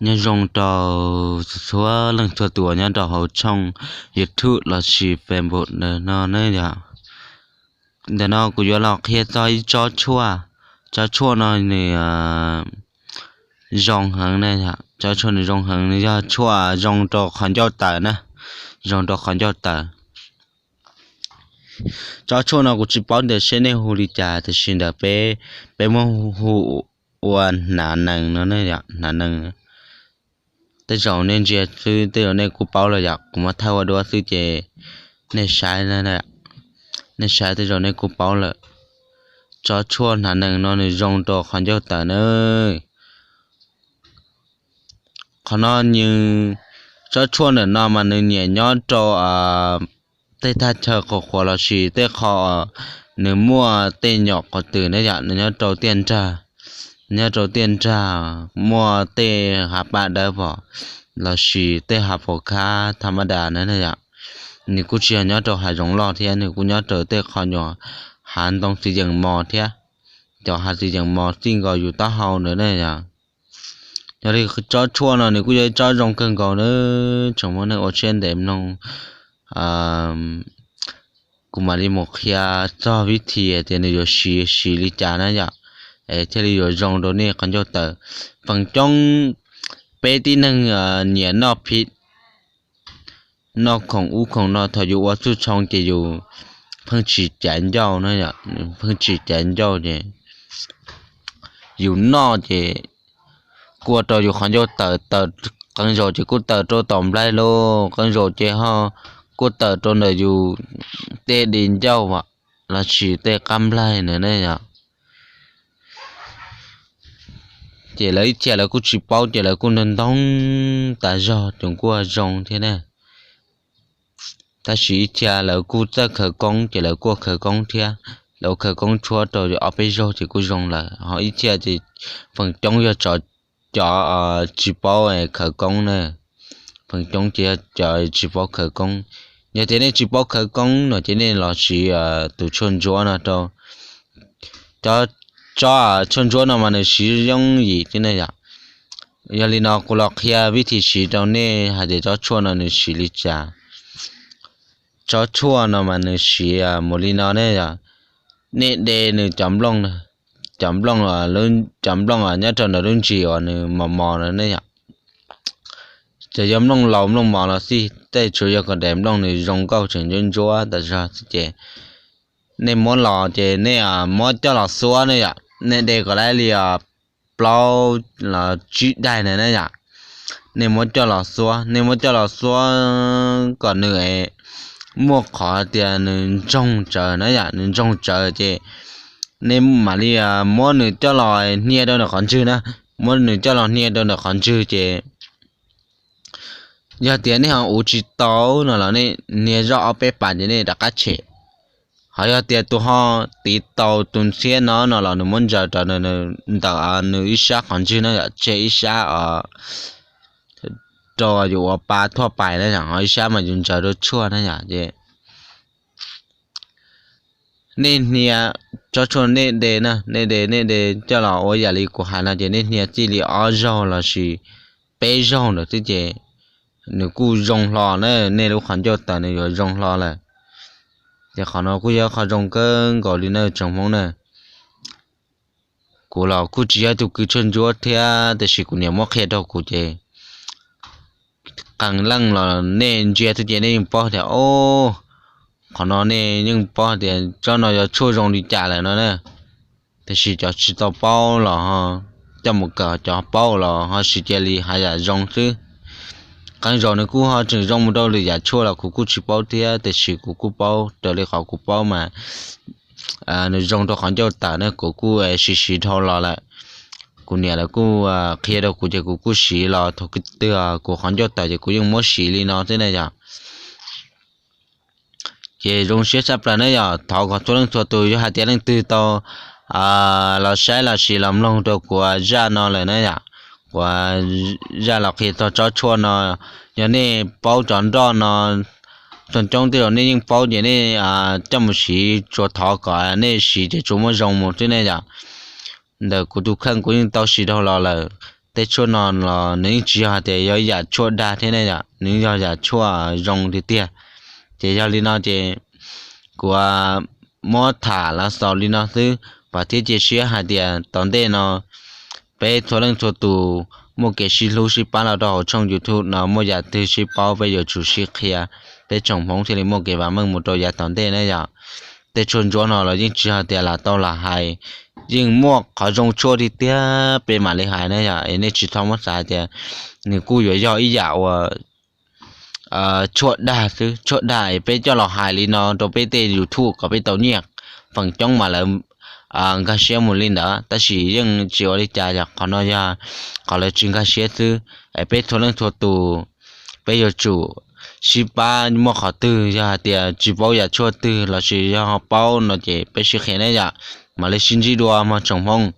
Nyob zoo rau txhua leej txhua tus nyob rau hauv tshooj YouTube lossis Facebook ntawm no ne yom. Ntawm no kuv yuav los qhia txog ib tsob tshuaj. Tsob tshuaj no nws zoo heev ne, tsob tshuaj nws zoo heev, nws yog tshuaj zoo rau qhov ncauj tawm na, zoo rau qhov ncauj tawm. Tsob tshuaj no kuv tsis paub tias seb nej hu li cas, tiam sis ntawm peb, peb muab hu ua hnav nees no ne, hnav nees. Tej zaum nej ntsia xwb tej zaum nej kuj paub lawm yom, kuv muab thaij ua duab xwb ces nej saib, nej saib tej zaum nej kuj paub lawm. Tsob tshuaj hnav nees no nws zoo rau qhov ncauj tawm na. Qhov no nws, tsob tshuaj ntawm no mas nws nyiam nyob rau tej thaj chaw qhuav qhuav lossis tej qho nws muaj tej nyom qhov twg ne yom, nws nyob rau tiaj nrag, nyob rau tiaj nrag muaj tej hav paj dawb vog lossis tej hav pos khab tham ma das na yom. Nws kuj tsis yog nyob rau hav zoov loj thiab, nws kuj nyob rau tej qho nyuam hav ntoo txiv yeem mos thiab, cov hav txiv yeem mos txij nkaus yus taub hau ntawd ne yom. Yog li tsob tshuaj no nws kuj yog ib tsob zoo kawg nkaus na, tsoom Hmoob nej ua siab ntev mloog. Kuv mam li mus qhia txog vib thi tias nws yuav siv siv li cas na yom, es thiaj li yuav zoo rau nej qhov ncauj tawm. Feem coob peb tib neeg nyiam noj phim, noj khoom ub khoom no, thaum yus ua txuj tshoo ces yus pheej tsis caiv ncauj na yom, pheej tsis caiv ncauj ces yus noj ces kuj ua rau yus qhov ncauj tawm, tawm, qee zaus ces kuj tawm rau tom nplaig lauj, qee zaus ces ho kuj tawm rau ntawm yus tej di ncauj lossis tej qab nplaig na ne yom. Ces lawv ib txhia lawv kuj tsis paub ces lawv kuj ntoog ntoog tas zog ces kuj zoo thiab na. Tab sis ib txhia lawv kuj txawj khawv koob ces lawv kuj khawv koob thiab, lawv khawv koob tshuab rau ob peb zaug ces kuj zoo lawm. Ho ib txhia ces feem coob yog cov tsis paub khawv koob na, feem coob ces yog cov tsis paub khawv koob. Yog tias nej tsis paub khawv koob no ces nej los siv tus tshuaj ntsuab no rau. Cov, tsob tshuaj ntsuab no mas nws siv yooj yim thiab ne yom. Yog li no kuv los qhia vib thi siv rau nej hais tias tsob tshuaj no nws siv li cas. Tsob tshuaj no mas nws siv mus li no ne yom. Nej de nws cov nplooj, cov nplooj, cov nplooj nyob rau ntawm lub ntsis uas nws mos mos no ne yom. Ces yog nplooj laus nplooj mos los xij, tej tsuas yog kom daim nplooj nws zoo nkauj tseem ntsuab ntsuab tas zog xwb ces nej muab los ces nej muab coj los xuab ne yom, nej de kom lawv li plaub los tsib daim na ne yom. Nej muab coj los xuab, nej muab coj los xuab kom nws muaj qhov tias nws ntsoog tsawv na yom, nws ntsoog tsawv ces nej mam li muab nws coj los hnia rau ntawm qhov ntswg na, muab nws coj los hnia rau ntawm qhov ntswg ces yog tias nej ho uv tsis tau no los nej hnia zoj ob peb pas ces nej rov qab tshem. Ho yog tias tus ho tiv tau tus ntxhiab no no los nws muab ntsaws rau ntawm nws ib sab qhov ntswg na yom, tseg ib sab rau yus ua pa thuaj pais na yom, ho ib sab mas yus ntsaws rau tshuaj na yom ces nej hnia tsob tshuaj nej de na, nej de nej de coj los ua yam li kuv hais no ces nej hnia txij li ob zaug lossis peb zaug ntawd xwb ces nws kuj zoo hlo na, nej lub qhov ncauj tawm nws yuav zoo hlo lawm. Ces qhov no kuj yog qhov zoo kawg nkaus li na tsoom Hmoob na. Kuv los kuj tsis yog tus kws tshuaj ntsuab thiab, tiam sis kuv niam muab qhia rau kuv ces qee leej los nej ntsia xwb ces nej yeej paub tias, o, qhov no nej yeej paub tias tsob no yog tshuaj zoo li cas lawm no na. Tiam sis cov tsis tau paub los ho coj mus kawm, cov paub los ho siv cia li haj yam zoo xwb. Qee zaum nws kuj ho tseem zoo mus rau lwm yam tshuaj los kuv kuj tsis paub thiab, tiam sis kuv kuj paub raws li qhov kuv paub mas nws zoo rau qhov ncauj tawm na, kuv kuj siv siv dhau los lawm. Kuv niam lawv kuj qhia rau kuv ces kuv kuj siv los thaum twg kuv qhov ncauj tawm ces kuv yeej muab siv li no xwb na yom. Ces zoo siab tshaj plaws na yom, thov kom txhua leej txhua tus yog hais tias leej twg tau los saib los sis los mloog rau kuv zaj no lawm na yom, kuv zaj los qhia txog tsob tshuaj no, yog nej paub cov nroj no, txog coob tej zaum nej yeej paub ces nej coj mus siv, tsuas thov kom nej siv ces tsuas muaj zoo mus xwb ne yom. Ntawm kuv tus kheej kuv yeej tau siv dhau los lawm. tej tshuaj no los nws yeej tsis yog hais tias yog ib yam tshuaj dag thiab ne yom, nws yog yam tshuaj zoo tiag tiag. Ces yog li no ces kuv muab tham los xaus li no xwb, vam thiab cia siab hais tias tom ntej no peb txhua leej txhua tus muaj kev sib hlub sib pab los rau hauv tshooj YouTube no, muaj yam twg sib paub peb yuav tsum sib qhia, peb tsoom Hmoob thiaj li muaj kev vam meej mus rau yav tom ntej ne yom. Tej tshuaj ntsuab no los yeej tsis hais tias lam tau lam hais, yeej muaj qhov zoo tshuaj tiag tiag peb mam li hais ne yom. Es nej tsis txhob muab xav hais tias nws kuj yuav yog ib yam uas tshuaj dag xwb, tshuaj dag es peb coj los hais li no rau peb tej YouTube kom peb tau nyiaj, feem coob mas lawv nkag siab mus li ntawd, tab sis yeej tsis ua li cas yom. Qhov no yog qhov lawv tsis nkag siab xwb. Es peb txhua leej txhua tus peb yuav tsum sib pab, muaj qhov twg yog hais tias tsis paub yam tshuaj twg los sis yog ho paub no ces peb sib qhia ne yom. Mam li sib ntsib dua mog tsoom Hmoob.